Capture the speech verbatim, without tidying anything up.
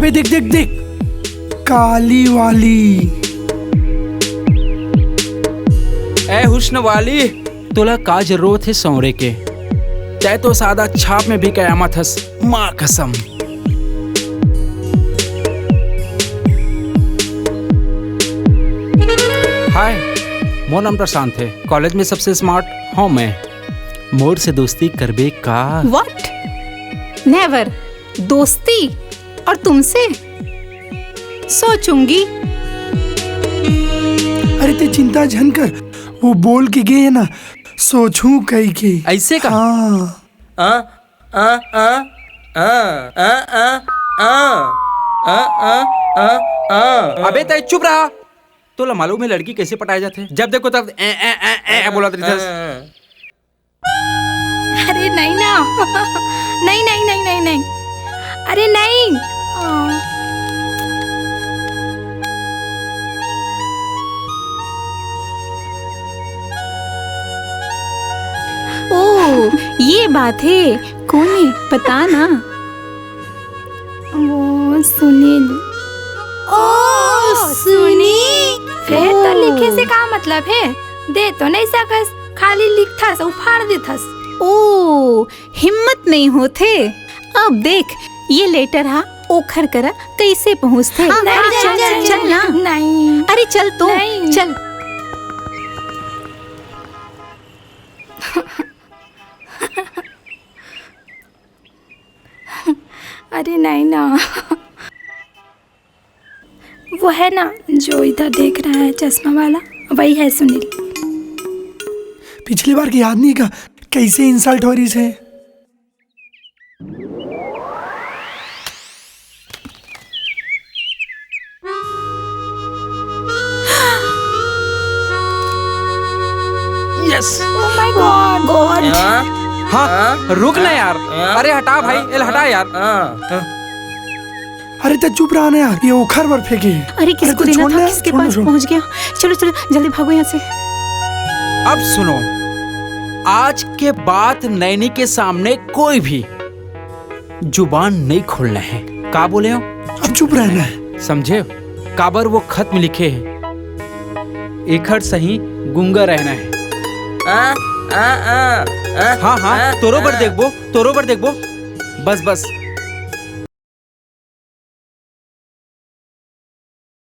ए, देख, देख, देख, काली वाली। ए हुस्न वाली, तोला का जरूरत हे सौंरे के? तै तो सादा छाप में भी कयामत हस, माँ कसम। हाय, मोर नाम प्रशांत हे। कॉलेज में सबसे स्मार्ट हूँ मैं। मोर से दोस्ती करबे का? What? Never। दोस्ती? और तुमसे? सोचूंगी। अरे, ते चिंता झन कर, वो बोल के गे हे ना, सोचूं कहिके। ऐसे का? हाँ। आ, आ, आ, आ, आ, आ, आ, आ, आ, आ, आ। अबे तै चुप रहा। तोला मालूम हे लड़की कैसे पटाए जाथे? जब देखो तब ए, ए, ए, ए, ए बोलत रहिथस। अरे नहीं ना। नहीं, नहीं, नहीं, नहीं, नहीं। अरे नहीं। ओ, ये बात हे। कौन हे? बता ना। ओ, सुनील। ओ, सुनील। फेर तो ओ। लिखे से का मतलब हे? दे तो नहीं सकस, खाली लिखथस अउ फाड़ देथस। ओ, हिम्मत नहीं होथे। अब देख, ये लेटर हा ओखर करा कैसे पहुंचथे। हाँ, अरे नहीं, चल, नहीं, चल, चल ना। नहीं। अरे चल तो, नहीं। चल। अरे नहीं ना। वो है ना, जो इधर देख रहा है चश्मा वाला, वही है सुनील। पिछली बार के याद नहीं का, कैसे इंसल्ट हो रही से? Yes. Oh my God। God. हाँ, रुक ना यार। अरे हटा भाई, एला हटा यार। अरे त चुप रहा ना यार, ये ओखर बर फेंके हे। अरे किसको देना था, किसके पास पहुंच गया। चलो चलो, जल्दी भागो यहाँ से। अब सुनो, आज के बाद नैनी के सामने कोई भी जुबान नहीं खोलना है। का बोले हो? अब चुप रहना है। समझे? काबर वो खत में लिखे हे, एखर सही गूंगा रहना है। आ, आ, आ, आ, हाँ, हाँ, आ, तोरो बर आ। देखबो, तोरो बर देखबो। बस, बस,